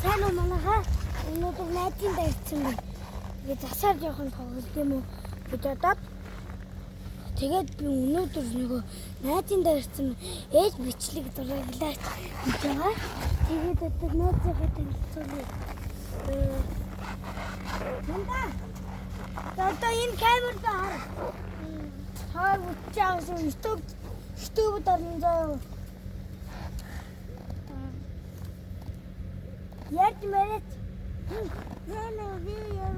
Сайн уу манайхаа? Өнөөдөр найзын дайрсан би. Тэгээд засаар жоохон тоглолт юм уу гэж бодоод тэгээд би өнөөдөр нөгөө найзын дайрсан ээж бичлэг зураглаач гэж байгаа. Тэгээд одоо найзынхаа танилцуулъя. Манда. За одоо энэ камер дээр хар. Хаа үтчээ шүү. YouTube дорн заа. Ярьж мэрэт. Нэнэ би яа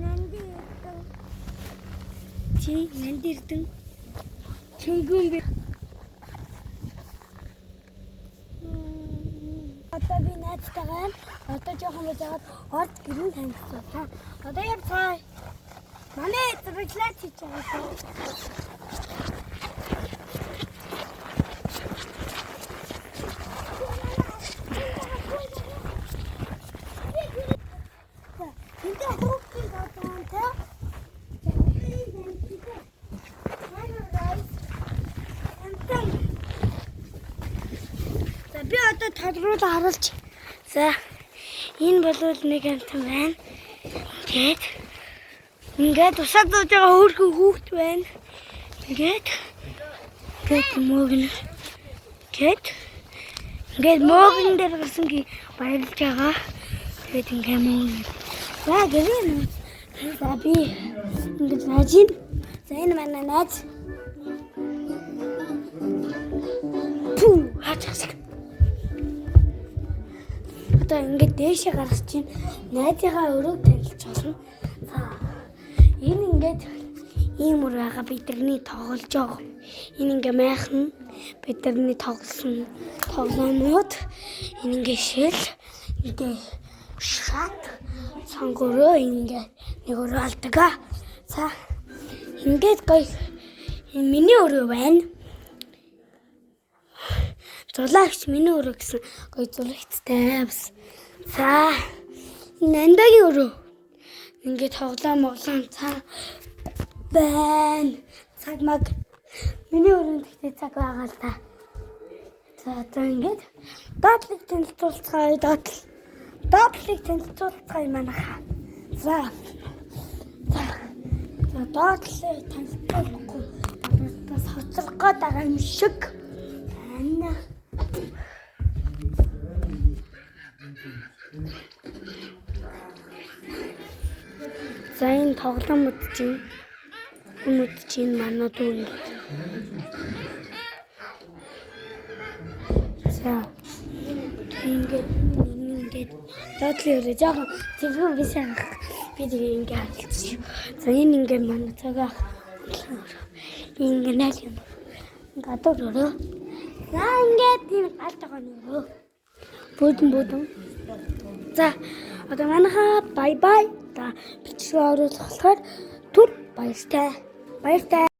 нанди ирдэн. Чи нанд ирдэн. Чөнгөн би. Одоо би найзтайгаа байна. Одоо жоохон байж байгаад орд гэрэн танилцуулаа. Одоо явцгаая. Манай зурглаач хийж байгаа шүү. За, энд хүүхдийн тоолон тэ. За би одоо тодруулаад харуулж. За энэ бол нэг амтан байна. Ингээд ингээд усаад зууж байгаа хөөрхөн хүүхд байна. Ингээд ингээд мөг нь ингээд ингээд мөөгөн дээр гарсан ги баярлж байгаа. Тэгээд ингээд мөг. За гэрээ. За би ингээд найз юм. За энэ манай найз. Пүү хаачих. Одоо ингээд дээшээ гарах чинь найзынхаа өрөөг танилцж болно. За энэ ингээд ийм үр байгаа бидний тоглож байгаа. Энэ ингээ майхан бидний тоглосон тоглоомууд энэ ингээ шил ингээ шат сонгороо ингээ нэг өрөө алдаг. Аа. За ингээд гоё энэ миний өрөө байна. Зулагч миний өрөө гэсэн гоё зулагцтай бас. За энэ Андагийн өрөө. Ингээ тоглоом моглоом цаа байна. Цаг маг. Миний өрөөнд гэхдээ цаг байгаа л да. За одоо ингээд доотлыг танилцуулцгаая доотл. Доотлыг танилцуулцгаая манайхаа. За. За. За доотлыг танилцуулахгүй бас хоцрох гээд байгаа юм шиг байна. За энэ тоглоомууд чинь хүмүүд чинь манай дүү ингээд. За ингээд энэ ингээд доотлын өрөө жоохон зөвхөн биш анх би тэгээ ингээд харилцчих. За энэ ингээд манай цагаах ингээд найл юм. Гадуур өрөө. За ингээд энэ гал тогооны өрөө. Бүүдэн бүүдэн. За одоо манайхаа бай бай. За бичлэг оруулах болохоор түр баяртай. Баяртай.